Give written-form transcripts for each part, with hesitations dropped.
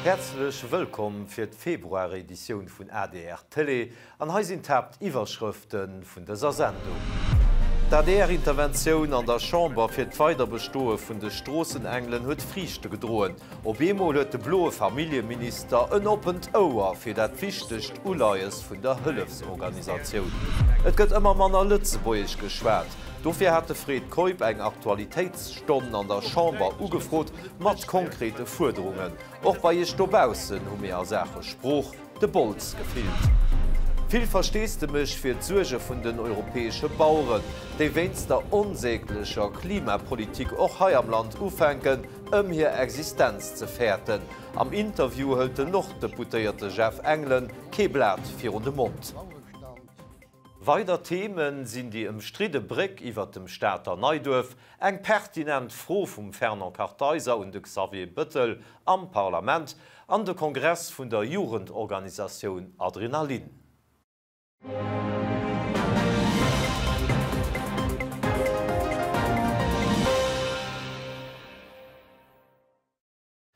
Häerzlech wëllkomm fir d'Februar-Editioun vun adr Télé an hei sinn d'Haaptiwwerschrëfte vun dëser Sendung. D'ADR-Interventioun an der Chamber fir d'Weiderbestoe vun de Stroossenengelen huet Friichte gedroen. Op eemol huet de bloe Familljeminister en oppent Ouer fir dat wichtegt Uleies vun der Hëllefsorganisatioun. Et gëtt ëmmer manner Lëtzebuergesch geschwat. Dofir hat de Fred Keup eng Aktualitéitsstonn an der Chamber ugefrot, mat konkrete Fuerderungen. Och bei Iech dobaussen hu mir a Saache Sprooch de Bols gefillt. Vill Versteesdemech fir d'Suerge vun den europäesche Baueren, déi wéinst der onsäglecher Klimapolitik och hei am Land ufänken, ëm hir Existenz ze fäerten. Am Interview hëlt den Norddeputéierte Jeff Engelen kee Blat virun de Mond. Weider Themen sinn déi ëmstridde Bréck iwwert dem Stater Neiduerf, eng pertinent Fro vum Fernand Kartheiser un de Xavier Bëttel am Parlament an de Kongress vun der Jugendorganisatioun Adrenalin.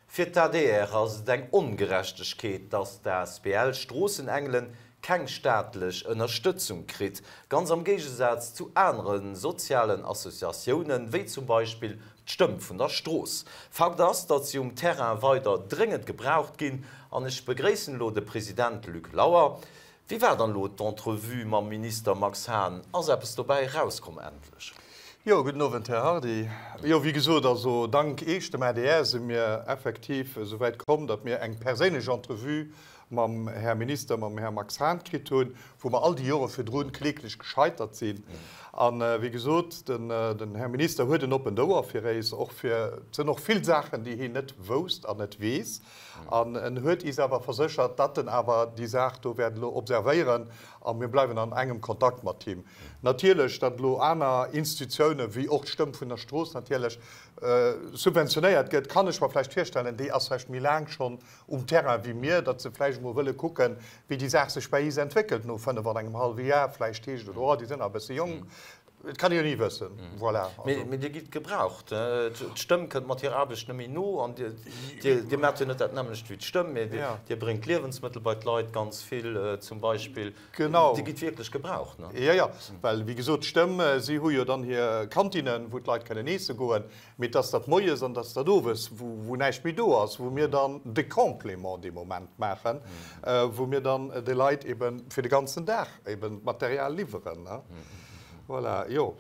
Fir d'ADR ass et eng Ongerechtegkeet, datt d'ASBL Stroossenengelen keng staatlech Ënnerstëtzung kritt, ganz am Géigesaz zu anere sozialen Associatiounen, wéi zum Beispill d'Stëmm vun der Strooss. Fakt ass, datt si um Terrain weider dréngend gebraucht ginn. An ech begréissen elo de President Luc Lauer. Wéi war dann elo d'Entrevue mam Minister Max Hahn? Ass eppes dobäi erauskomm endlech? Jo, gudden Owend, Här Hardy. Jo, wéi gesot, also dank Eech, dem adr, si mir effektiv esou wäit komm, datt mir eng perséinlech Entrevue mam Här Minister, mam Här Max Hahn kritt hunn, wou mer all déi Jore virdrun kläglech gescheitert sinn. A wéi gesot, den Här Minister huet en oppent Ouer fir éis, och fir, et sinn och vill Saachen, déi hien net wousst an net weess. An en huet is awer verséchert, datt en awer déi Saach do wäert elo observéieren a mir bleiwen an engem Kontakt mat him. Natierlech, datt elo aner Institutiounen, wéi och d'Stëmm vun der Strooss natierlech, subventionéiert gëtt, kann ech mer vläicht virstellen, déi ass vläicht méi laang schonn um Terrain wéi mir, datt se vläicht emol wëlle kucken, wéi déi Saach sech bäi is entwéckelt no 5 an engem hallwe Jar. Vläicht heescht et, oh, déi sinn nach e bësse jonk. Et kann ee jo ni wëssen. Voilà. Mee Dir gitt gebraucht. D'Stëmm kënnt mat hirer Aarbecht net méi no. An Dir maacht jo net dat nämmlecht wéi d'Stëmm, mee Dir bréngt Liewensmëttel bei d'Leit, ganz vill zum Beispill. Genau. Dir gitt wierklech gebraucht, ne? Jo, jo. Well, wéi gesot, d'Stëmm, si hu jo dann hir Kantinen, wou d'Leit kënnen eesse goen. Mee et ass dat moies an et ass dat owes, wou näischt méi do ass, wou mir dann de Complément dee Moment maachen, wou mir dann de Leit ebe fir de ganzen Dag eben d'Material liwweren. Voilà, jo.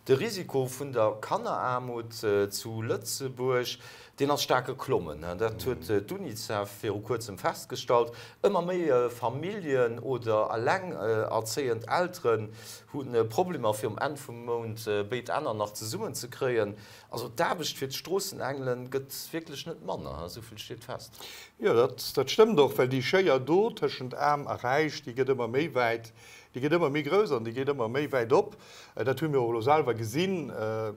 De Risiko vun der Kanneraarmut zu Lëtzebuerg, deen ass staark geklommen. Dat huet d'UNICEF viru kuerzem festgestallt. Ëmmer méi Familljen oder elengerzéiend Elteren hu Problemer, fir um Enn vum Mount béid Enner nach zesummen ze kréien. Also d'Aarbecht fir d'Stroossenengelen gëtt wierklech net manner, esou vill steet fest. Jo, dat stëmmt och, well déi Schéier do tëschent Aarm a Räich, déi gëtt ëmmer méi wäit. Déi gëtt ëmmer méi grouss an déi geet ëmmer méi wäit op. Dat hu mir och elo selwer gesinn.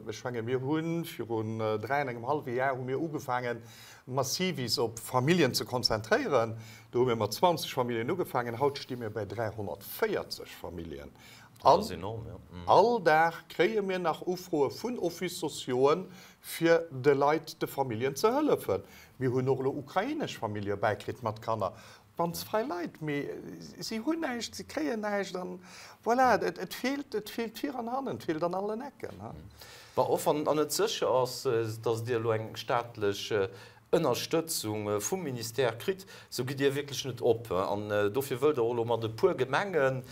Ech menge mir hu virun 3 an engem hallwe Jar hu mir ugefaangen, massiv is op Familljen ze konzentréieren. Do hu mir mat 20 Familljen ugefaangen. Haut sti mir bäi 340 Familljen. Dat ass enorm, jo. All Dag kréie mir nach Ufroe vun Offices sociauxen, fir de Leit, de Familljen ze hëllefen. Mir hunn och elo ukrainesch Famillje bäikritt mat Kanner. Ganz frei Leit, mee si hunn näischt, si kréien näischt an voilà, et feelt, et feelt vir an hannen, et feelt an allen Ecken. Bon, och wann et net sécher ass, datt Dir elo eng staatlech Ënnerstëtzung vum Ministère kritt, esou gitt Dir wierklech net op. An dofir wëllt Der och elo mat e puer Gemengen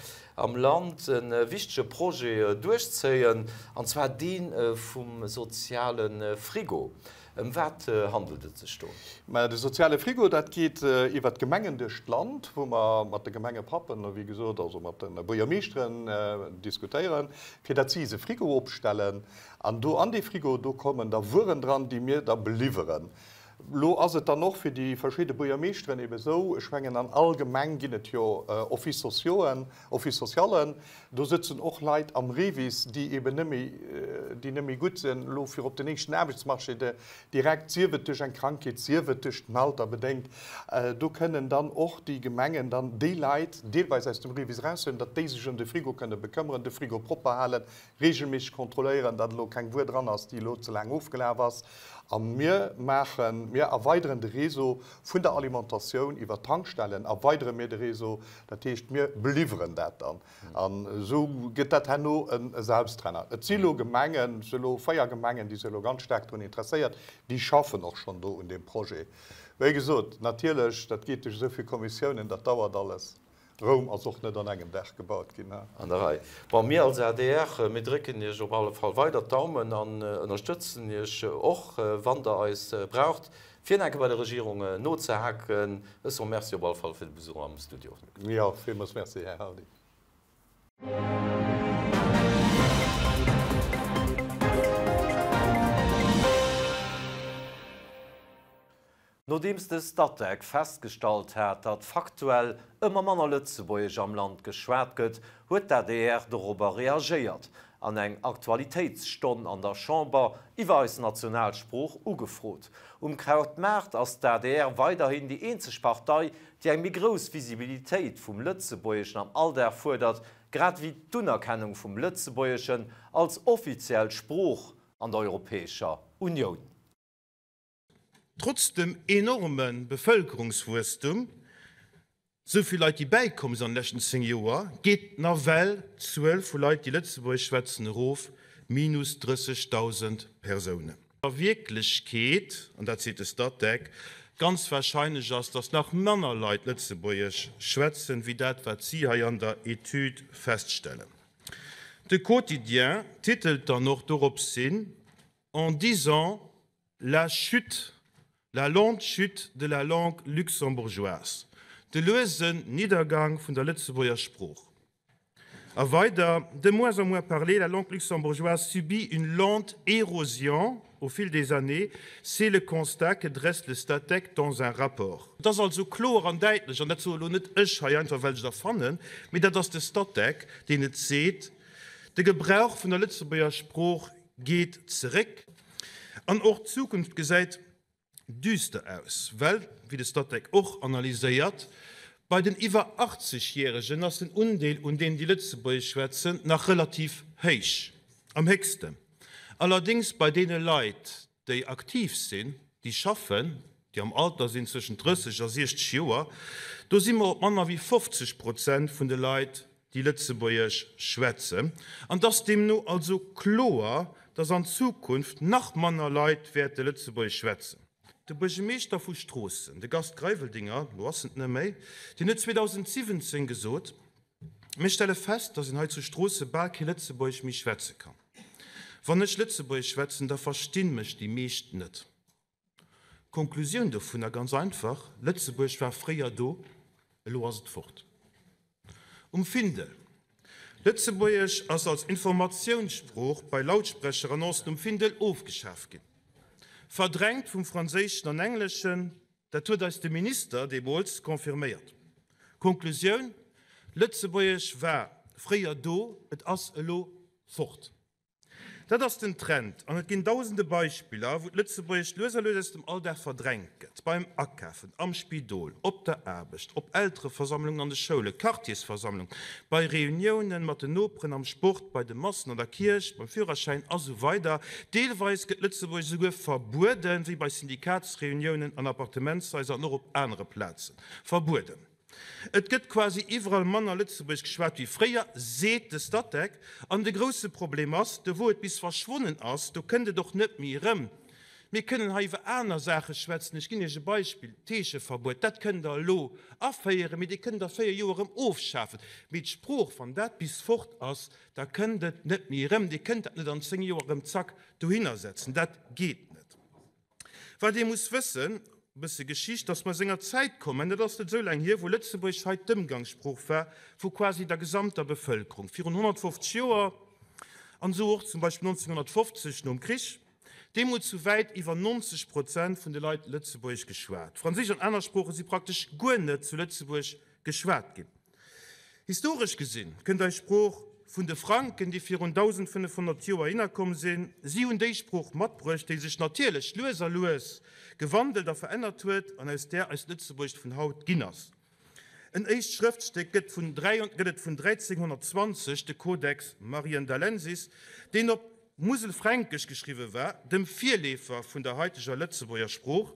am Land e wichtege Projet duerchzéien, an zwar dee vum soziale Frigo. Ëm wat handelt et sech do? Mä de soziale Frigo, dat geet iwwert d'Gemengen duerch d'Land, wou mer mat de Gemengepappen, wéi gesot, also mat de Buergermeeschteren diskutéieren, fir datt si se Frigo opstellen. An do an dee Frigo, do kommen da Wueren dran, déi mir da beliwweren. Elo ass et dann och fir déi verschidde Buergermeeschteren ebe sou, ech mengen an all Gemeng ginn et jo Offices sociauxen, Office socialen, Do sëtzen och Leit am REVIS, déi eben net méi, déi net méi gutt sinn elo fir op den éischten Aarbechtsmarché direkt, sief et duerch eng Krankheet, sief et duerch den Alter bedéngt. Do kënnen dann och déi Gemengen dann déi Leit deelweis aus dem REVIS eraushuelen, datt déi sech ëm de Frigo kënne bekëmmeren, de Frigo propper halen, regelméisseg kontrolléieren, datt elo keng Wuer dran ass, déi elo ze laang ofgelaf ass. A mir maachen, mir erweideren de Réseau vun der Alimentatioun iwwer d'Tankstellen erweidere mir de Réseau. Dat heescht, mir beliwweren dat dann. An esou gëtt dat herno e Selbstrenner. Et si elo Gemengen, et si elo 4 Gemengen, déi si elo ganz staark drun interesséiert, déi schaffen och schonn do un deem Projet. Wéi gesot, natierlech, dat geet duerch esou vill Kommissiounen, dat dauert alles. Roum ass och net an engem Dag gebaut ginn. An der Rei. Bon, mir als adr, mir drécken Iech op alle Fall weider d'Daumen an ënnerstëtzen Iech och, wann Der eis braucht, fir enke bei der Regierung nozehaken. Ech soe Merci op alle Fall fir de Besuch am Studio. Jo, villmools Merci, Här Hardy. Nodeems de Statec festgestallt hat, datt faktuell ëmmer manner Lëtzebuergesch am Land geschwat gëtt, huet d'ADR dorobber reagéiert an eng Aktualitéitsstonn an der Chamber iwwer eis Nationalsprooch ugefrot. Um Krautmaart ass d'ADR weiderhin déi eenzeg Partei, déi eng méi grouss Visibilitéit vum Lëtzebuergeschen am Alldag fuerdert, grad ewéi d'Unerkennung vum Lëtzebuergeschen als offiziell Sprooch an der Europäescher Unioun. Trotz dem enorme Bevëlkerungswuesstum, sou vill Leit déi bäikomm sinn an de leschten 10 Joer, geet nawell d'Zuel vu Leit déi Lëtzebuergesch schwätzen erof, minus 30.000 Persounen. A Wierklechkeet, an dat seet de Statec, ganz warscheinlech ass, datt nach manner Leit Lëtzebuergesch schwätzen, wéi dat wat si hei an der Etüd feststellen. De Quotidien titelt dann och dorops hin, En dix ans, la chute, la lente chute de la langue luxembourgeoise, de luesen Niddergang vun der Lëtzebuerger Sprooch. A weider, De moins en moins parlée, la langue luxembourgeoise subit une lente érosion au fil des années, c'est le constat que dresse le Statec dans un rapport. Et ass also kloer an däitlech, an dat soe lo net ech hei einfach well ech et erfannen, mee dat ass de Statec, deen et seet, De Gebrauch vun der Lëtzebuerger Sprooch geet zeréck an och d'Zukunft gesäit düster aus, well, wéi de Statec och analyséiert, bei den iwwer 80 Järegen ass den Undeel un deenen, déi Lëtzebuergesch schwätzen, nach relativ héich, am héchsten allerdéngs bei deene Leit, déi aktiv sinn, déi schaffen, déi am Alter sinn zwëschent 30 a 60 Joer, do si mer op manner wéi 50 Prozent vun de Leit, déi Lëtzebuergesch schwätzen. An et ass deemno also kloer, dass an Zukunft nach manner Leit wäerte Lëtzebuergesch schwätzen. De Buergemeeschter vu Stroossen, de Gast Greiveldinger, elo ass en et net méi, deen huet 2017 gesot, Mir stelle fest, dass een hei zu Stroosse bal kee Lëtzebuergesch méi schwätze kann. Wann ech Lëtzebuergesch schwätzen, da verstinn mech déi meescht net. D'Konklusioun dovunner ganz einfach, Lëtzebuerg war fréier do, elo ass et fort. Um Findel, Lëtzebuergesch ass als Informatiounssprooch bei Lautsprecherannoncen um Findel ofgeschaf ginn. Verdrängt vum Franséischen an Engleschen. Dat huet eis de Minister deemools confirméiert. Konklusioun, Lëtzebuergesch war fréier do, et ass elo fort. Dat ass den Trend an et ginn dausende Beispiller, wou d'Lëtzebuergescht lues a lues aus dem Alldag verdrängt gëtt, beim Akafen, am Spidol, op der Aarbecht, op Eltereversammlungen an de Schoulen, Quartiersversammlungen, bei Reuniounen mat den Noperen, am Sport, bei de Massen an der Kierch, beim Führerschäin a sou weider. Deelweis gëtt Lëtzebuergesch esouguer verbueden, wéi bei Syndikatsreuniounen an Appartementshaiser an och op anere Plazen verbueden. Et gëtt quasi iwwerall manner Lëtzebuergesch geschwat wéi fréier, seet de Statec. An de grousse Problem ass, do wou et bis verschwonnen ass, do kënnt et och net méi erëm. Mir kënnen hei iwwer aner Saache schwätzen. Ech ginn Iech e Beispill, D'Heescheverbuet, dat kënnt Der elo aféieren, mee Dir kënnt et a véier Joer erëm ofschafen. Mee d'Sprooch, wann dat bis fort ass, da kënnt et net méi erëm. Dir kënnt dat net an zéng Joer erëm zack dohinner setzen. Dat geet net. Wat ee muss wëssen, e bësse Geschicht, dass mer senger Zäit kommen, dat ass net esou laang hier, wou Lëtzebuergesch hei d'Ëmgangssprooch war vu quasi der gesamter Bevëlkerung, virun 150 Joer an esou och zum Beispill 1950 nom Krich. Deemools hu wäit iwwer 90 Prozent vun de Leit Lëtzebuergesch geschwat. Franséisch an aner Sprooche si praktesch guer net zu Lëtzebuerg geschwat ginn. Historesch gesinn kënnt eis Sprooch vun de Franken, déi virun 1.500 Joer heihinner komm sinn. Si hunn déi Sprooch matbruecht, déi sech natierlech lues a lues gewandelt a verännert huet an aus där eist Lëtzebuergescht vun haut ginn ass. En éischt Schrëftstéck gëtt vun gëtt et vun 1320, de Codex Mariendalensis, deen op. Muselfränkesch geschriwwe war, dem Virleefer vun der haiteger Lëtzebuerger Sprooch,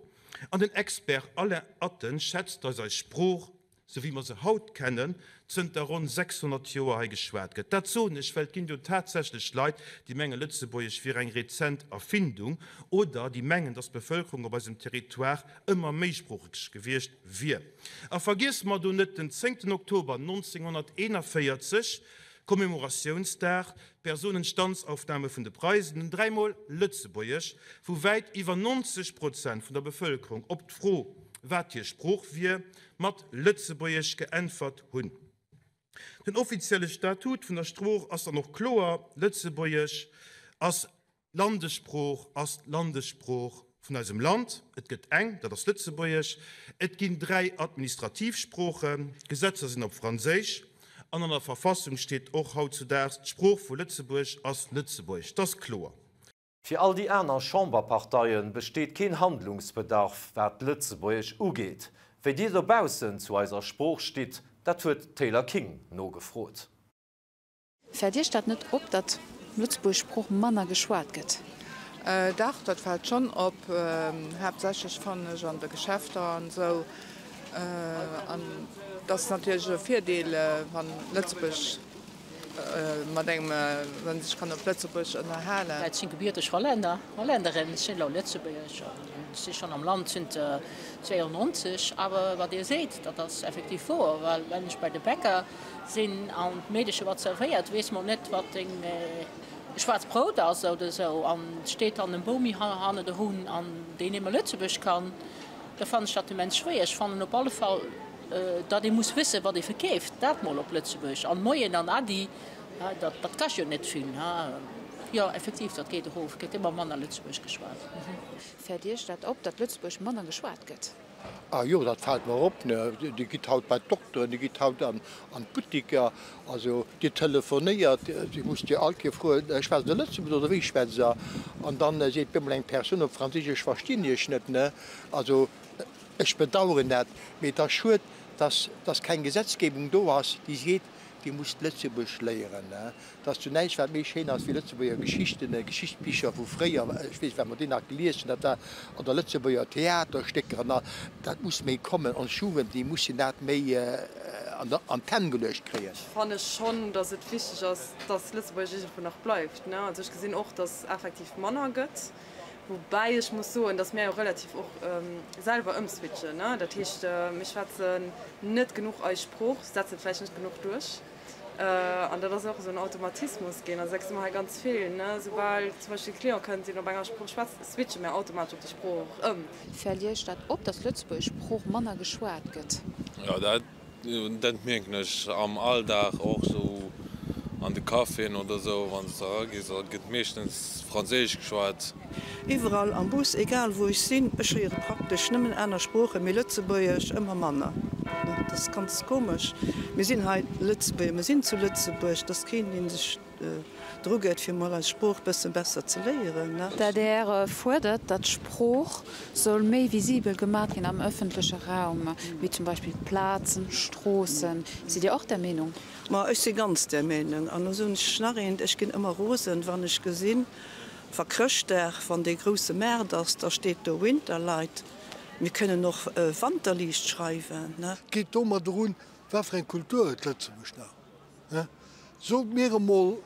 an den Expert Alain Atten schätzt, datt eis Sprooch, sou wéi mer se haut kennen, zënter ronn 600 Joer hei geschwat gëtt. Dat soen ech, well et ginn jo tatsächlech Leit, déi mengen, Lëtzebuergesch wier eng rezent Erfindung oder déi mengen, datt d'Bevëlkerung op eisem Territoire ëmmer méisproocheg gewiescht wier. A vergiesse mer do net den zéngten Oktober 1941, Commemoratiounsdag, d'Personenstandsaufnahme vun de Preisen, den dräimol Lëtzebuergesch, wou wäit iwwer 90 Prozent vun der Bevëlkerung op d'Fro, wat hir Sprooch wier, mat Lëtzebuergesch geäntwert hunn. Den offizielle Statut vun der Sprooch ass dann och kloer, Lëtzebuergesch ass D'Landessprooch ass d'Landessprooch vun eisem Land. Et gëtt eng, dat ass Lëtzebuergesch. Et ginn 3 administrativ Sproochen. D'Gesetzer sinn op Franséisch. An an der Verfassung steet och hautzudaags, d'Sprooch vu Lëtzebuerg ass Lëtzebuergesch. Dat ass kloer. Fir all déi aner Chamberparteie besteet keen Handlungsbedarf, wat d'Lëtzebuergesch ugeet. Wéi Dir dobaussen zu eiser Sprooch stitt, dat huet d'Taylor King nogefrot. Fält Iech dat net op, datt d'Lëtzebuergesch Sprooch manner geschwat gëtt? Dach, dat fält schonn op. Haaptsächlech fannen ech an de Geschäfter an esou. An et ass natierlech e Virdeel, wann Lëtzebuerg mat engem, wann ee sech kann op Lëtzebuergesch ënnerhalen. Ech sinn gebierteg Hollänner, Hollännerin, ech sinn elo Lëtzebuergesch an ech si schonn am Land zënter 92. Awer wat Dir seet, dat ass effektiv wouer, well wenn ech bei de Bäcker Sinn an d'Meedeche wat zerwéiert, weess mol net wat deng schwaarz Brout ass oder esou an steet dann en Bomi hannederun an deen némme Lëtzebuerg kann, da fannen ech dat immens schwéier. Ech fannen op alle Fall, datt ee muss wëssen, wat ee verkeeft, dat mol op Lëtzebuerg an Moien an Addi, dat dat kascht jo net vill. Jo, effektiv, dat geet erof, et gëtt ëmmer manner Lëtzebuerg geschwat. Fält Iech dat op, datt Lëtzebuerg manner geschwat gëtt? Ah jo, dat fält mer op. Dir gitt haut bei d'Dokteren, Dir gitt haut an d'Buttiker, also Dir telefonéiert, Dir musst jo all Kéier froen, Schwätzt Der Lëtzebuergesch oder wéi schwätzt Der? An dann seet bemol eng Persoun op Franséisch, Ech verstinn Iech net. Also ech bedauern dat, mee et ass schued, dass keng Gesetzgebung do ass, déi seet, Dir musst Lëtzebuergesch léieren. Et ass jo näischt, wat méi schéin ass wéi Lëtzebuerger Geschichten, Geschichtsbicher vu fréier. Ech weess, wat mer déi nach gelies hunn, dat war, oder Lëtzebuerger Theaterstécker an all. Dat muss méi kommen. Ons Jugend, déi mussen dat méi an d'Hänn geluecht kréien. Fanne schonn, datt et wichteg ass, datt Lëtzebuergesch iergendwou nach bleift. Also ech gesinn och, datt effektiv manner gëtt. Woubäi ech muss soen, datt mir jo relativ och selwer ëmswitchen. Dat heescht, mir schwätzen net genuch eis Sprooch, setzen et vläicht net genuch duerch. An dat ass och esou en Automatismus ginn. Also dat gesi mer hei ganz vill, soubal zum Beispill e Client kënnt, deen op enger Sprooch schwätzt, switche mir automatesch op déi Sprooch och ëm. Fält Iech dat op, datt d'Lëtzebuergesch Sprooch manner geschwat gëtt? Jo, dat Dat mierken ech am Alldag och sou an de Caféen oder sou, wann s de eragees, da gëtt meeschtens Franséisch geschwat. Iwwerall am Bus, egal wou ech sinn, ech héiere praktesch nëmmen aner Sproochen, mee Lëtzebuergesch ëmmer manner. Dat ass ganz komesch. Mir sinn hei Lëtzebuerger, mir sinn zu Lëtzebuerg, et ass keen, dee sech dru gëtt, fir mol eis Sprooch bëssen besser ze léieren. D'adr fuerdert, datt d'Sprooch soll méi visibel gemat ginn am ëffentleche Raum, wéi zum Beispill Plazen, Stroossen. Sidd Dir och där Meenung? Ma ech si ganz där Meenung. An lo soen ech nach eent, Ech ginn ëmmer rosen, wann ech gesinn, wa Chrëschtdag, wann dee grousse Maart ass, da steet do Winterlight. Mir kënnen och Wanterliicht schreiwen. Et geet domadder un, Wat fir eng Kultur huet Lëtzebuerg nach? Sot mir emol,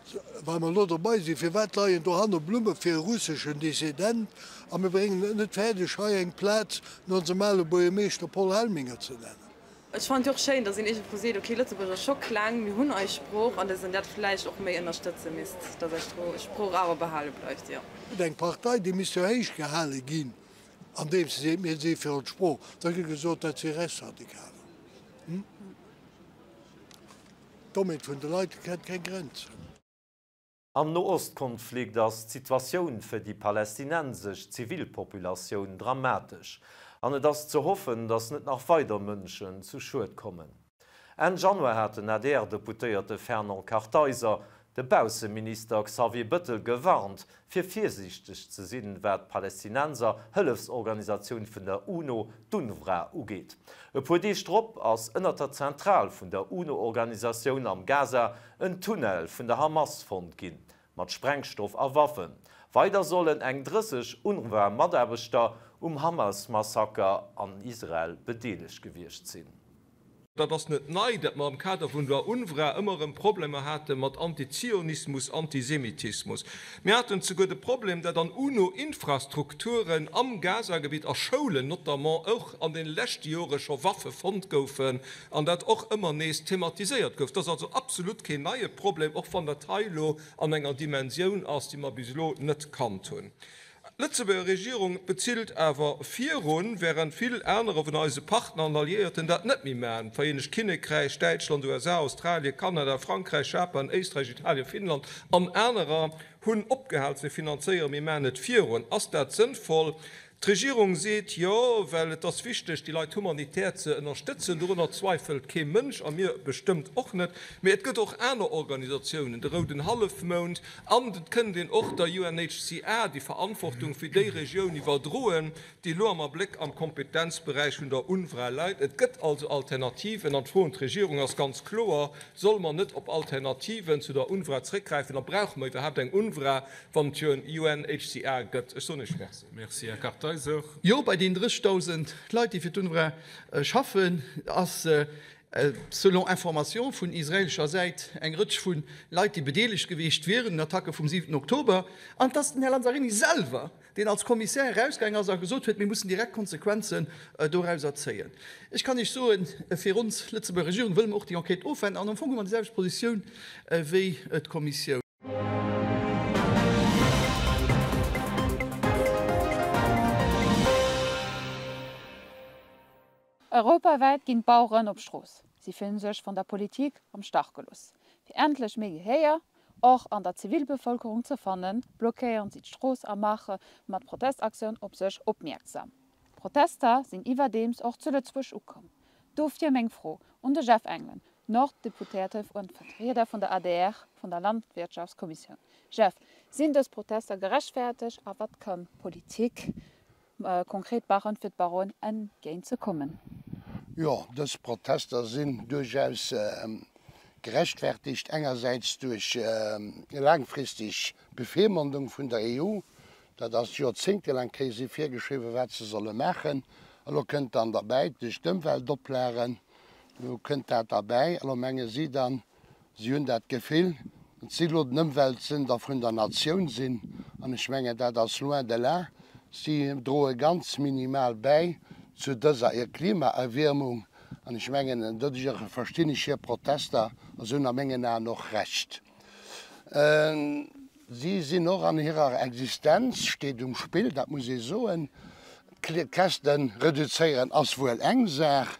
well mer elo dobei sinn, firwat leien dohanne Blumme fir e russeschen Dissident a mir bréngen et net fäerdeg, hei eng Plaz no onsem ale Buergermeeschter Paul Helminger ze nennen? Ech fannen et jo och schéin, dass een iergendwou seet, ok, Lëtzebuerg ass scho kleng, mir hunn eis Sprooch, an dass een dat vläicht och méi ënnerstëtze misst, dass eis Sprooch awer behale bleift, jo. Eng Partei, déi misst jo héich gehale ginn, andeems se seet, mir si fir ons Sprooch, da gëtt gesot, dat si Rechtsradikaler. D'Dommheet vun de Leit kennt keng Grenzen. Am Noostkonflikt ass d'Situatioun fir déi palästinensesch Zivilpopulatioun dramatesch an et ass ze hoffen, datt net nach weider Mënschen zu Schued kommen. Enn Januar hat den ADR-Deputéierte Fernand Kartheiser de Bausseminister Xavier Bëttel gewarnt, fir virsiichteg ze sinn, wat d'Palästinenser Hëllefsorganisatioun vun der UNO, d'UNRWA, ugeet. E puer Deeg drop ass ënnert der Zentral vun der UNO-Organisatioun am Gaza en Tunnel vun der Hamas fonnt ginn. Mat Sprengstoff a Waffen. Weider sollen eng 30 UNRWA-Mataarbechter um Hamas-Massaker an Israel bedeelegt gewiescht sinn. Dat ass net nei, datt mer am Kader vun der UNRWA ëmmer erëm Problemer hate mat Antizionismus, Antisemitismus. Mir haten souguer de Problem, datt an UNO-Infrastrukturen am Gaza-Gebitt, a Schoulen notamment, och an deene leschte Jore scho Waffe fonnt goufen an dat och ëmmer nees thematiséiert gouf. Dat ass also absolut keen neie Problem, och wann dat hei elo an enger Dimensioun ass, déi mer bis elo net kannt hunn. D'Lëtzebuerger Regierung bezilt awer virun, wärend vill anerer vun eise Partner an Alliéierten dat net méi maachen, d'Vereenegt Kinnekräich, Däitschland, USA, Australien, Kanada, Frankräich, Japan, Éisträich, Italien, Finnland an anerer hunn opgehal ze finanzéieren. Mir maachen et virun. Ass dat sënnvoll? D'Regierung seet jo, well et ass wichteg, déi Leit humanitär ze ënnerstëtzen. Dorunner zweifelt kee Mënsch a mir bestëmmt och net. Mee et gëtt och aner Organisatiounen, de Rouden Hallefmound, an et kënnt een och der UNHCR déi Verantwortung fir déi Regioun iwwerdroen, déi elo am Abléck am Kompetenzberäich vun der UNRWA läit. Et gëtt also Alternativen an d'Fro un d'Regierung ass ganz kloer, Solle mer net op Alternativen zu der UNRWA zréckgräifen a brauche mer iwwerhaapt eng UNRWA, wann et jo en UNHCR gëtt? Ech soen Iech Merci. Merci, Här Kartheiser. Jo, bei den 30.000 Leit, déi fir d'UNRWA schaffen, ass selon Information vun israeelescher Säit eng Rëtsch vu Leit, déi bedeelegt gewiescht wieren un Attacke vum 7 Oktober. An et ass den Här Lanzarini selwer, deen als Kommissär erausgaang ass a gesot huet, mir mussen direkt Konsequenzen dorauser zéien. Ech kann Iech soen, fir ons Lëtzebuerger Regierung wëlle mer och déi Enquête ofwaarden. An am Fong hu mer déi selwecht Positioun wéi d'Kommissioun. Europawäit ginn d'Baueren op d'Strooss. Si fillen sech vun der Politik am Stach gelooss. Fir endlech méi Gehéier och an der Zivilbevëlkerung ze fannen, blockéieren si d'Strooss a maache mat Protestaktioun op sech opmierksam. D'Protester sinn iwwerdeems och zu Lëtzebuerg ukomm. Dofir meng Fro un de Jeff Engelen, Norddeputéierte und Vertrieder vun der adr vun der Landwirtschaftskommissioun. Jeff, sinn dës Protester gerechtfertegt a wat kann d'Politik konkret maachen, fir d'Baueren entgéint ze kommen? Jo, dës Protester sinn duerchaus gerechtfertigt, engersäits duerch laangfristeg Bevirmondung vun der EU, dat ass joerzéngtelaang kréie si virgeschriwwen, wat se solle maachen. Elo kënnt dann derbäi, duerch d'Ëmweltoplagen, Elo kënnt dat derbäi. Elo menge si dann, si hunn dat Gefill, datt si elo den Ëmweltsünder vun der Natioun sinn. An ech mengen, dat ass loin de là. Si droe ganz minimal bäi zu dëser Klimaerwiermung. An ech mengen, doduerch verstinn ech hir Protester a se hunn a mengen Aen och Recht. Si sinn och an hirer Existenz steet um Spill, dat muss ee soen. D'Käschte reduzéieren ass wuel eng Saach,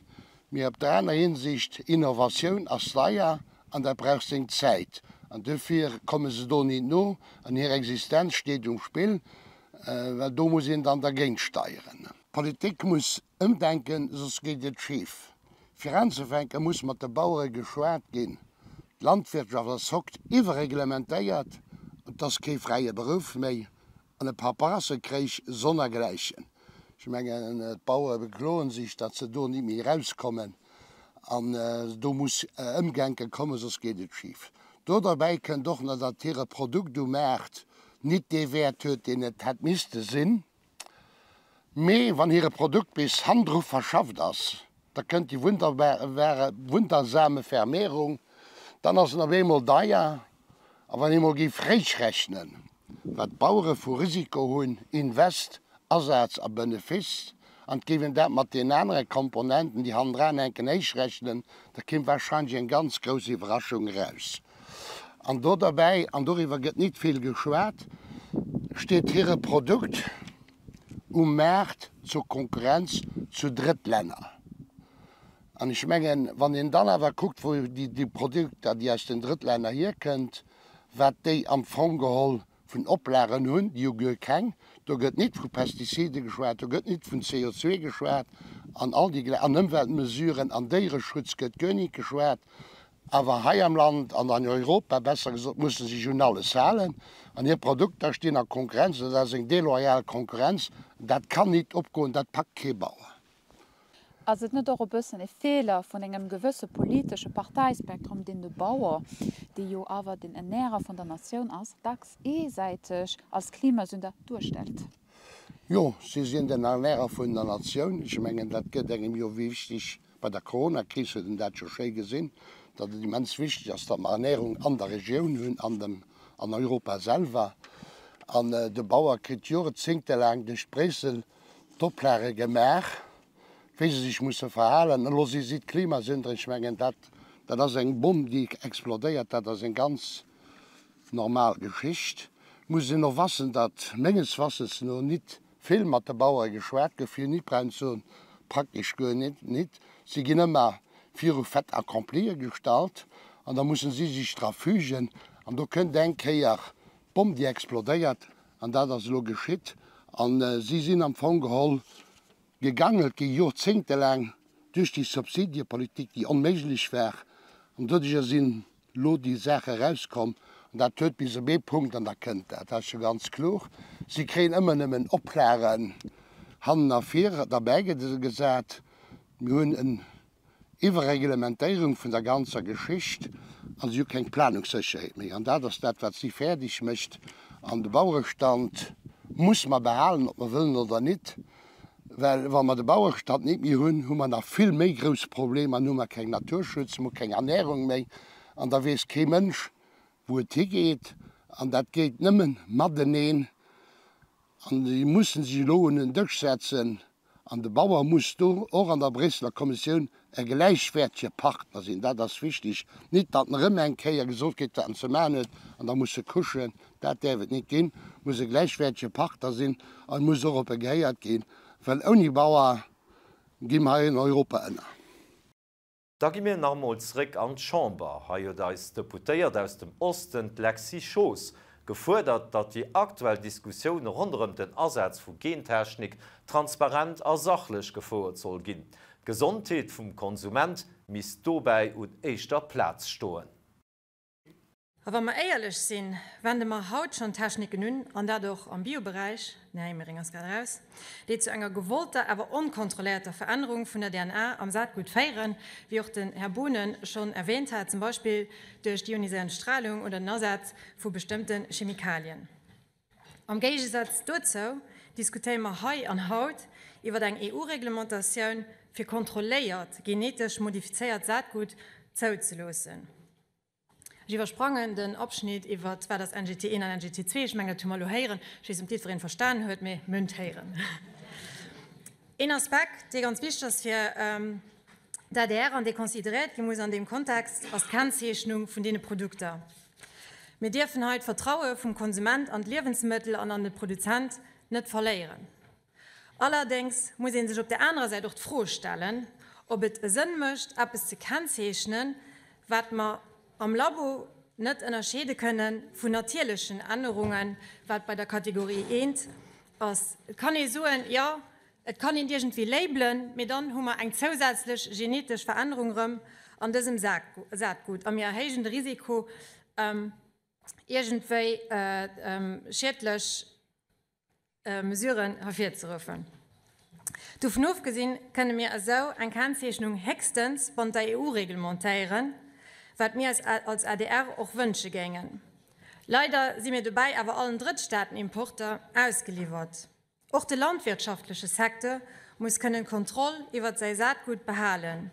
mee op der aner Hinsicht, Innovatioun ass deier an dat brauch seng Zäit. An dofir komme se do nit no an hir Existenz steet um Spill, well do muss een dann dergéint steieren. D'Politik muss ëmdenken, soss geet et schif. Fir anzefänke muss mat de Bauere geschwat ginn. D'Landwirtschaft ass hokt iwwerreglementéiert, et ass kee fräie Beruff méi an e Paperassekréich sonnergläichen. Ech mengen, d'Bauere bekloen sech, datt se do nit méi erauskommen an do muss Ëmdenke kommen, soss geet et schif. Do derbäi kënnt och nach, datt hire Produkt um Maart nit dee Wäert huet, deen et hätt misste sinn. Mee wann hire Produkt bis hanndru verschafft ass, da kënnt déi wundersame Vermehrung, dann ass en op eemol deier. A wann ee mol géif réichrechnen, wat d'Bauere vu Risiko hunn, Invest, Asaz a Benefice, an et géif een dat mat deenen anere Komponenten, déi hannendran hänken, héichrechnen, da kéim warscheinlech eng ganz grouss Iwwerraschung eraus. An do derbäi, an doriwwer gëtt nit vill geschwat, steet hire Produkt um Maart zur Konkurrenz zu Drëttlänner. An ech mengen, wann een dann awer kuckt, wou déi Produkter, déi aus den Drëttlänner hierkënnt, wat déi am Fong geholl vun Oplagen hunn, déi hu guer keng. Do gëtt nit vu Pestizide geschwat, do gëtt nit vun CO2 geschwat an all déi, an Ëmweltmesuren an Déiereschutz gëtt guer nit geschwat. Awer hei am Land an an Europa, besser gesot, musse sech un alles halen an hir Produkter stinn a Konkurrenz, an dat ass eng deloyal Konkurrenz, dat kann nit opgoen, dat packt kee Bauer. Ass et net och e bëssen e Feeler vun engem gewësse politesche Parteispektrum, deen de Bauer, dee jo awer den Ernährer vun der Natioun ass, dacks eesäiteg als Klimasünder duerstellt? Jo, si sinn den Ernährer vun der Natioun. Ech mengen, dat gëtt engem jo wichteg. Bei der Coronakris huet een dat jo schéi gesinn, datt et immens wichteg ass, datt mer Ernährung an der Regioun hunn, an dem, an Europa selwer. An de Bauer kritt jorzéngtelaang duerch Bréissel d'Oplage gemaach, wéi se sech musse verhalen. Elo si si d'Klimasünder. Ech mengen, dat, dat ass eng Bomm, déi explodéiert. Dat ass eng ganz normal Geschicht. Et muss een och wassen, datt menges Wassens no nit vill mat de Bauere geschwat gouf, fir nit brauchen ze soen, praktesch guer nit. Si ginn ëmmer viru Fait accomplie gestallt an da musse si sech dra fügen. An do kënnt eng Kéier d'Bomm, déi explodéiert. An dat ass elo geschitt. A si sinn am Fong geholl gegangelt gi jorzéngtelaang duerch déi Subsidiepolitik, déi onméiglech war. An doduerjer sinn elo déi Saache erauskomm. An dat huet bis op ee Punkt, an da kënnt dat, dat ass jo ganz kloer, si kréien ëmmer nëmmen Oplagen hannen a vir derbäigesat. Mir hunn en Iwwerreglementéierung vun der ganzer Geschicht an si hu keng Planungssécherheet méi. An dat ass dat, wat si fäerdeg mécht. An de Bauerestand muss mer behalen, ob mer wëllen oder nit, well wa mer de Bauerestand nit méi hunn, hu mer nach vill méi grouss Problemer, dann hu mer keng Naturschutz, mer hu keng Ernährung méi an da weess kee Mënsch, wou et higeet. An dat geet nëmmen mateneen. An déi mussen sech elo un en Dësch setzen An de Bauer muss do och an der Bréisseler Kommissioun e gläichwäertege Partner sinn. Dat ass wichtig. Nit, datt en erëm eng Kéier gesot kritt, wat en ze maachen huet, an da muss e kuschen. Dat däerf et nit ginn. E muss e gläichwäertege Partner sinn an e muss och op e gehéiert ginn, well ouni Bauer gi mer hei in Europa ënner. Da gi mir nach emol zréck an d'Chamber. Hei huet eis Deputéiert aus dem Osten, d'Lexy Schoos, gefuerdert, datt déi aktuell Diskussioun ronderëm den Asaz vu Gentechnik transparent a sachlech gefouert soll ginn. D'Gesondheet vum Konsument misst dobäi un éischter Plaz stoen. A wa mer éierlech sinn, wende mer haut schonn Techniken un, an dat och am Bioberäich, den Här Emering ass grad eraus, déi zu enger gewollter, awer onkontrolléierter Verännerung vun der DNA am Saatgut féieren, wéi och den Här Boonen schonn erwähnt hat, zum Beispill duerch d'ioniséierend Strahlung oder den Asaz vu bestëmmte Chemikalien. Am Géigesaz dozou diskutéiere mer hei an haut iwwer eng EU-Reglementatioun, fir kontrolléiert genetesch modifizéiert Saatgut zouzeloossen. Ech iwwersprangen den Abschnitt iwwer wat ass NGT 1 an NGT 2. Ech mengen, dat hu mer elo héieren. Ech weess net, ob jiddwereen verstanen huet, mee mir hunn et héieren. Een Aspekt, dee ganz wichteg ass fir d'ADR an dee consideréiert gi muss an deem Kontext, ass d'Kennzeechnung vun deene Produkter. Mir dierfen hei d'Vertraue vum Konsument an d'Liewensmëttel an an de Produzent net verléieren. Allerdéngs muss ee sech op där anerer Säit och d'Fro stellen, ob et e Sënn mécht, eppes ze kennzeechnen, wat mer am Labo net ënnerscheede kënne vun natierlechen Ännerungen, wat bei der Kategorie eent ass. Et kann ee soen, jo, et kann een iergendwéi labelen, mee dann hu mer eng zousätzlech genetesch Verännerung erëm an dësem Saatgut a mir erhéijen de Risiko, iergendwéi schiedlech Mesuren ervirzeruffen. Dovun ofgesinn, kënne mir esou eng Kennzeechnung héchstens bannent der EU reglementéieren, wat mir eis als adr och wënsche géingen. Leider si mir dobäi awer allen Drëttstaatenimporter ausgeliwwert. Och de landwirtschaftleche Secteur muss kënnen d'Kontroll iwwert säi Saatgut behalen.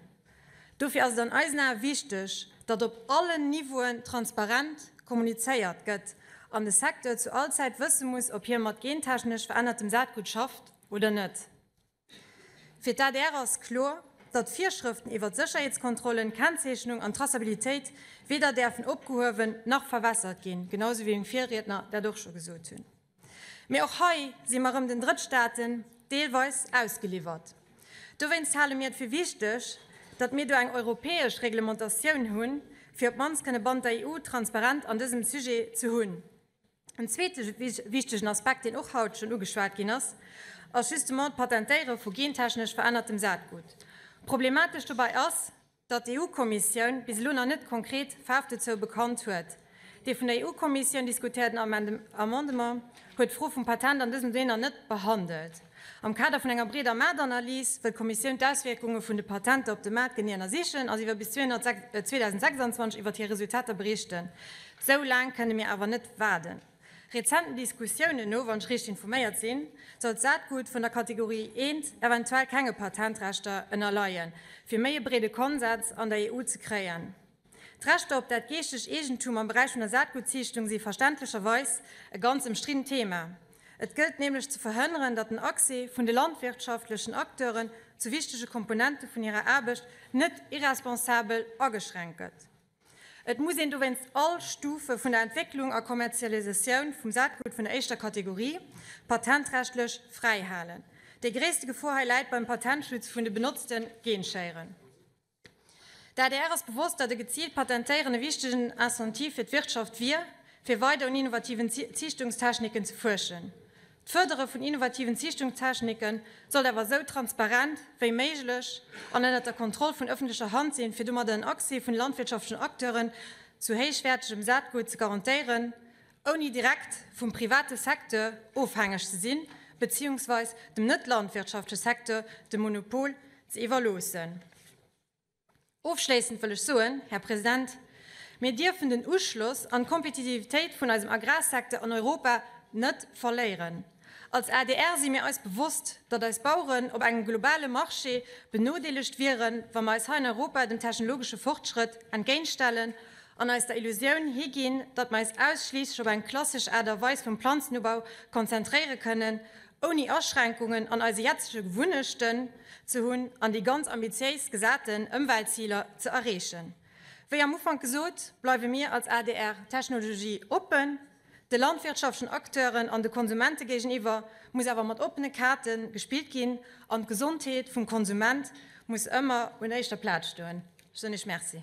Dofir ass et an eisen Ae wichteg, datt op allen Niveauen transparent kommunizéiert gëtt an de Secteur zu all Zäit wësse muss, ob hie mat gentechnesch verännertem Saatgut schafft oder net. Fir d'ADR ass kloer, datt d'Virschrëften iwwer d'Sécherheetskontrollen, d'Kennzeechnung an d'Traçabilitéit weder däerfen opgehuewen nach verwässert ginn, genau sou wéi meng Virriedner dat och scho gesot hunn. Mee och hei si mer erëm den Drëttstaaten deelweis ausgeliwwert. Dowéinst hale mir et fir wichteg, datt mir do eng europäesch Reglementatioun hunn, fir op d'mannst kënne bannent der EU transparent an dësem Sujet ze hunn. En zweete wichtegen Aspekt, deen och haut schonn ugeschwat ginn ass, ass justement d'Patentéiere vu gentechnesch verännertem Saatgut. Problematesch dobäi ass, datt d'EU-Kommissioun bis elo nach net konkret Faarf dozou bekannt huet. Dee vun der EU-Kommissioun diskutéierten Amendement huet d'Fro vum Patent an dësem Domaine net behandelt. Am Kader vun enger breeder Maartanalys wëll d'Kommissioun d'Auswierkunge vun de Patenter op de Maart genee ënnersichen a si wëll bis 2026 iwwert hir Resultater berichten. Sou laang kënne mir awer net waarden. Rezenten Diskussiounen no, wann ech richteg informéiert sinn, soll d'Saatgut vun der Kategorie I eventuell kenge Patentrechter ënnerleien, fir méi e breede Konsens an der EU ze kréien. D'Rechter op dat geeschtegt Eegentum am Beräich vun der Saatgutziichtung si verständlecherweis e ganz ëmstriddent Thema. Et gëllt nämlech ze verhënneren, datt den Accès vun de landwirtschaftlechen Acteuren zu wichtege Komponente vun hirer Aarbecht net irresponsabel ageschränkt gëtt. Et muss een dowéinst all Stufe vun der Entwécklung a Kommerzialisatioun vum Saatgut vun der éischter Kategorie patentrechtlech fräi halen. Déi gréisste Gefor hei läit beim Patentschutz vun de benotzte Genschéieren. D'adr ass bewosst, datt e geziilt Patentéieren e wichtegen Incentiv fir d'Wirtschaft wier, fir weider un innovativen Ziichtungstechniken ze fuerschen. D'Fërdere vun innovativen Ziichtungstechniken sollt awer esou transparent wéi méiglech an ënnert der Kontroll vun ëffentlecher Hand sinn, fir domadder en Accès vun landwirtschaftlechen Acteuren zu héichwäertegem Saatgut ze garantéieren, ouni direkt vum private Secteur ofhängeg ze sinn, beziehungsweis dem net-landwirtschaftleche Secteur de Monopol ze iwwerloossen. Ofschléissend wëll ech soen, Här President, mir dierfen den Uschloss an d'Kompetitivitéit vun eisem Agrarsecteur an Europa net verléieren. Als adr si mir eis bewosst, datt eis Baueren op engem globale Marché benodeelegt wieren, wa mer eis hei an Europa dem technologesche Fortschrëtt entgéintstellen an eis der Illusioun higinn, datt mer eis ausschliisslech op eng klassesch Aart a Weis vum Planzenubau konzentréiere kënnen, ouni Aschränkungen an eise jetzege Gewunnechten ze hunn an déi ganz ambitiéis gesaten Ëmweltziler ze erreechen. Wéi am Ufank gesot, bleiwe mir als adr Technologie oppen. De landwirtschaftlechen Acteuren an de Konsumente géigeniwwer muss awer mat oppene Kaarte gespillt ginn an d'Gesondheet vum Konsument muss ëmmer un éischter Plaz stoen. Ech soen Iech Merci.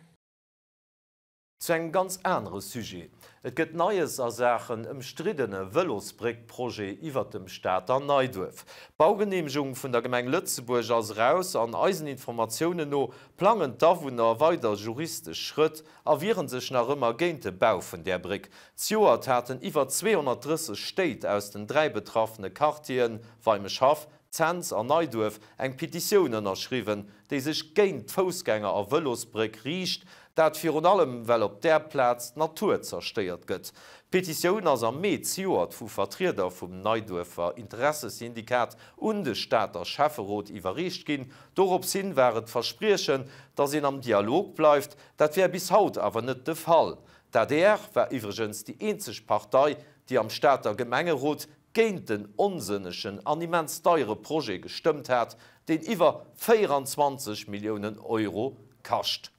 Zu engem ganz anere Sujet, Et gëtt Neies a Saachen ëmstriddene Vëlosbréck-Projet iwwert dem Stater Neiduerf. D'Baugeneemegung vun der Gemeng Lëtzebuerg ass eraus an eisen Informatiounen no plangen d'Awunner weider juristesch Schrëtt a wiere sech nach ëmmer géint de Bau vun där Bréck. Zejoert haten iwwer 230 Stéit aus den 3 betraffene Quartieren Weimeschhaff, Cents an Neiduerf eng Petitioun ënnerschriwwen, déi sech géint d'Foussgänger a Vëlosbréck riicht, dat virun allem well op där Plaz d'Natur zerstéiert gëtt. D'Petitioun ass am Mee zejoert vu Vertrieder vum Neiduerfer Interessesyndikat un de Stater Schäfferot iwwerreecht ginn. Dorops hin war et d'Verspriechen, datt een am Dialog bleift. Dat wär bis haut awer net de Fall. D'adr war iwwregens déi eenzeg Partei, déi am Stater Gemengerot géint den onsënnegen an immens deiere Projet gestëmmt hat, deen iwwer 24 Milliounen Euro kascht.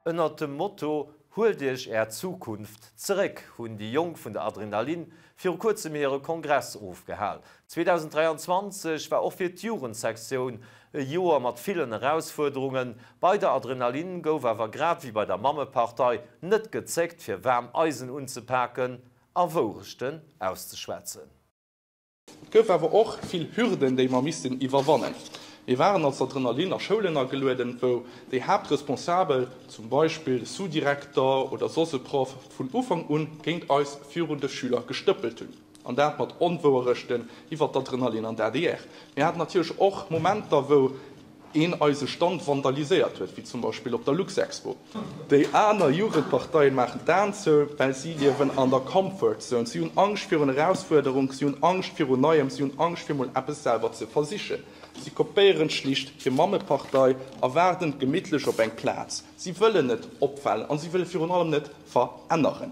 Ënnert dem Motto Huelt Iech Är Zukunft zeréck hunn déi Jonk vun der Adrenalin viru kuerzem hire Kongress ofgehal. 2023 war och fir d'Jugendsektioun e Joer mat villen Erausfuerderungen. Bei der Adrenalin gouf awer grad wéi bei der Mammepartei net gezéckt fir waarm Eisen unzepaken a Wourechten auszeschwätzen. Et gouf awer och vill Hürden, déi mer missten iwwerwannen. Mir waren als Adrenalin a Schoulen agelueden, wou déi Haaptresponsabel, zum Beispill de Sous-Direkter oder soss e Proff, vun Ufank un géint eis virun de Schüler gestëppelt hunn, an dat mat Onwouerechten iwwer d'Adrenalin an d'ADR. Mir haten natierlech och Momenter, wou een eise Stand vandaliséiert huet, wéi zum Beispill op der Luxexpo. Déi aner Jugendparteien maachen d'Aen zou, well si liewen an der Comfort Zone. Si hunn Angscht virun Erausfuerderung, si hunn Angscht virun Neiem, si hunn Angscht fir mol eppes selwer ze versichen. Si kopéieren schlicht hir Mammepartei a waarden gemittlech op eng Plaz. Si wëllen net opfalen a si wëlle virun allem net veränneren.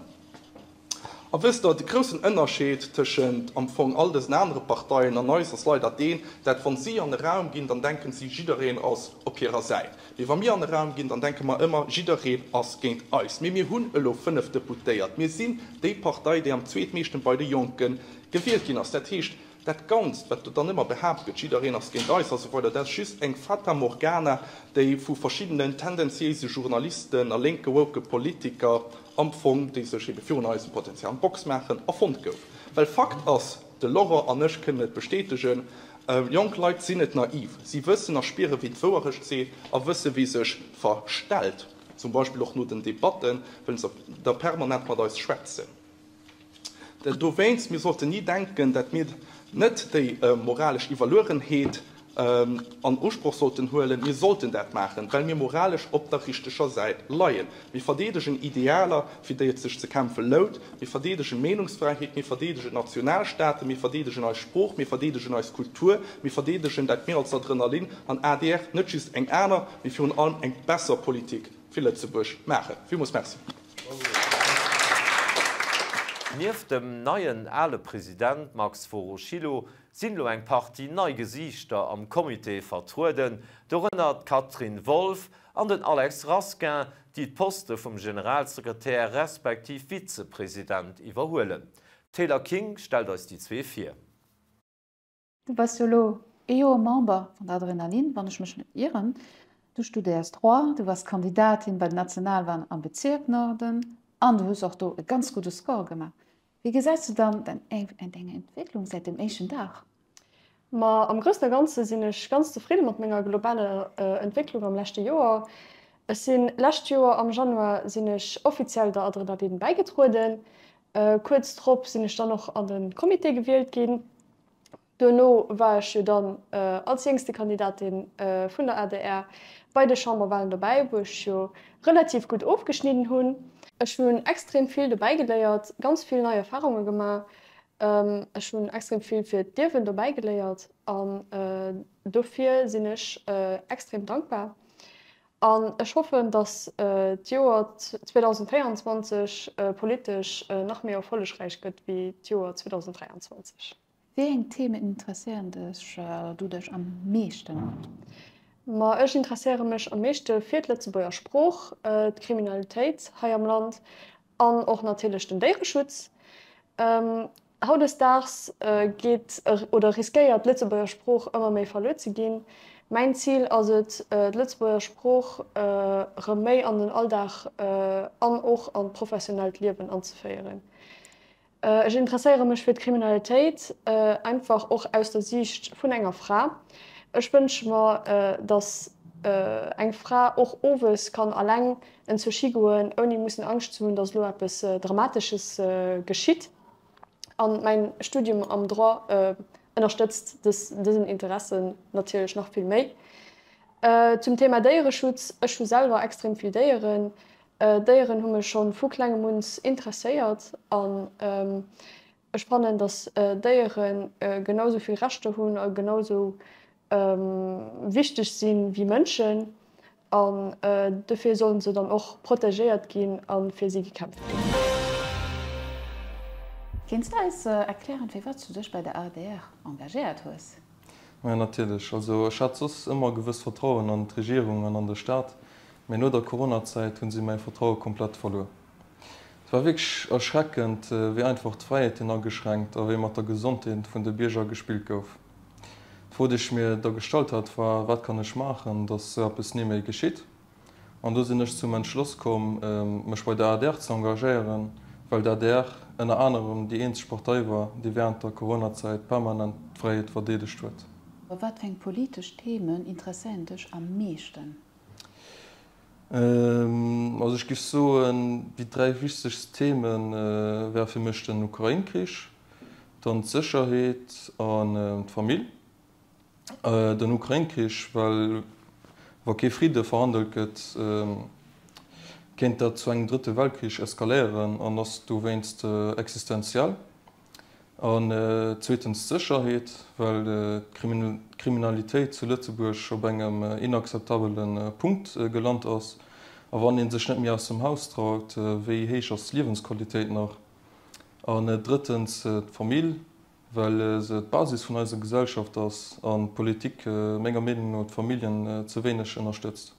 A wësst Der, de groussen Ënnerscheed tëschent am Fong all dësen anere Parteien an eis ass leider deen, dat wann si an e Raum ginn, dann denken si, jiddereen ass op hirer Säit. Mee wa mir an e Raum ginn, dann denke mer ëmmer, jiddereen ass géint eis. Mee mir hunn elo 5 Deputéiert. Mir sinn déi Partei, déi am zweetmeeschten bei de Jonke gewielt ginn ass. Dat heescht, Dat Ganzt, wat do dann ëmmer behaapt gëtt, jiddereen ass géint eis a sou weider, dat ass just eng Fata Morgana, déi vu verschiddenen tendenziéise Journalisten a lénke woke Politiker am Fong, déi sech ebe virun eisem Potenzial an d'Box maachen, erfonnt gouf. Well Fakt ass. De Laurent an ech kënnen et bestätegen, Jonk Leit sinn net naiv. Si wëssen a spieren, wien d'Wouerecht seet a wësse wie sech verstellt. Zum Beispill och no den Debatten wëllen se da permanent mat eis schwätzen. Dowéinst, mir sollten ni denken, dat mir net déi moralesch Iwwerluerenheet an Usproch sollten huelen. Mir sollten dat maachen, well mir moralesch op der richteger Säit leien. Mir verdeedegen Idealer, fir déi et sech ze kämpfe lout. Mir verdeedegen Meenungsfräiheet, mir verdeedegen Nationalstaaten, mir verdeedegen eis Sprooch, mir verdeedegen eis Kultur, mir verdeedegen, dat mir als Adrenalin an adr net just eng aner, mee virun allem eng besser Politik fir Lëtzebuerg maachen. Villmools Merci. Nieft dem neien ale President Max Voroschilo sinn elo eng Partie nei Gesiichter am Comité vertrueden, dorënner d'Catherine Wolff an den Alex Rasquin, déi d'Poste vum Generalsekretär respektiv Vizepresident iwwerhuelen. D'Taylor King stellt eis déi zwee vir. Du bass jo elo ee Joer Member vun der Adrenalin, wann ech mech net ieren. Du studéiers Droit, du waars Kandidatin bei den Nationalwahlen am Bezierk Norden an du hues och do e ganz gudde Score gemaach. Wéi gesäis du dann deng Entwécklung säit dem éischten Dag? Ma am Groussen a Ganze sinn ech ganz zefridde mat menger globaler Entwécklung am leschte Joer. Ech sinn lescht Joer am Januar sinn ech offiziell der Adrenalin bäigetrueden. Kuerz drop sinn ech dann och an de Comité gewielt ginn. Duerno war ech jo dann als jéngste Kandidatin vun der adr bei de Chamberwahlen dobäi, wou ech jo relativ gutt ofgeschnidden hunn. Ech hunn extrem vill dobäi geléiert, ganz vill nei Erfarunge gemaach. Ech hunn extrem vill fir d'Liewen dobäi geléiert an dofir sinn ech extrem dankbar. An ech hoffen, datt d'Joer 2024 politesch nach méi erfollegräich gëtt wéi d'Joer 2023. Wéi eng Themen interesséieren dech oder du dech am meeschten? Ma ech interesséiere mech am meeschte fir d'Lëtzebuerger Sprooch, d'Kriminalitéit hei am Land an och natierlech den Déiereschutz. Hautdesdaags geet oder riskéiert d'Lëtzebuerger Sprooch ëmmer méi verluer ze ginn. Mäin Zil ass et, d'Lëtzebuerger Sprooch erëm méi an den Alldag an och an d'professionellt Liewen anzeféieren. Ech interesséiere mech fir d'Kriminalitéit, einfach och aus der Siicht vun enger Fra. Ech wënsche mer, datt eng Fra och owes kann alleng enzwousch higoen, ouni mussen Angscht ze hunn, datt elo eppes Dramatesches geschitt. An mäin Studium am Droit ënnerstëtzt dësen Interesse natierlech nach vill méi. Zum Thema Déiereschutz, Ech hu selwer extrem vill Déieren. Déieren hu mech scho vu klengem un interesséiert an ech fannen, datt Déiere genau sou vill Rechter hunn a genau sou wichteg si wéi Mënschen an dofir sollen se dann och protegéiert ginn a fir si gekämpft ginn. Kéints de eis erklären, firwat s du dech bei der adr engagéiert hues? Majo natierlech. Also ech hat soss ëmmer e gewësst Vertrauen an d'Regierung an an de Staat, mee no der Coronazäit hunn si mäi Vertraue komplett verluer. Et war wierklech erschreckend, wéi einfach d'Fräiheeten ageschränkt a wéi mat der Gesondheet vun de Bierger gespillt gouf. D'Fro déi ech mir da gestallt hat war, wat kann ech maachen, datt sou eppes ni méi geschitt? An do sinn ech zum Entschloss komm, mech bei der adr ze engagéieren, well d'ADR ënner anerem déi eenzeg Partei war, déi wärend der Coronazäit permanent d'Fräiheet verdeedegt huet. Wat fir eng politesch Themen interesséieren dech am meeschten? Also ech géif soen, déi 3 wichtegst Theme wäre fir mech den Ukrain-Krich, dann d'Sécherheet an d'Famill. Den Ukrain-Krich, well wa kee Fridde verhandelt gëtt, kéint dat zu engem drëtte Weltkrich eskaléieren an ass dowéinst existenziell. An zweetens d'Sécherheet, well d'Kriminalitéit zu Lëtzebuerg op engem inakzeptabele Punkt gelant ass. A wann ee sech net méi aus dem Haus traut, wéi héich ass d'Liewensqualitéit nach? An drëttens d'Famill, well se d'Basis vun eiser Gesellschaft ass an d'Politik menger Meenung no d'Familljen ze wéineg ënnerstëtzt.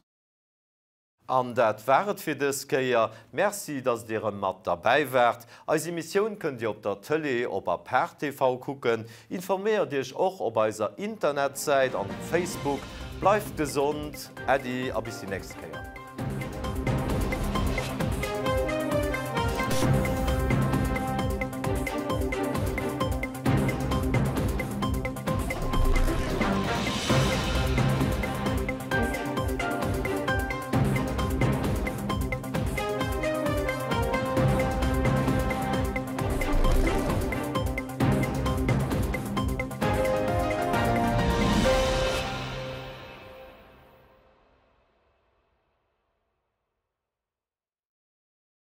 An dat war et fir dës Kéier. Merci, dass dir erëm mat derbäi waart. Eis Emissioun kënnt dir op der Tëlee op Apart TV kucken. Informéiert iech och op eiser Internetsäit an op Facebook. Bleift gesond, Äddi a bis déi nächst Kéier.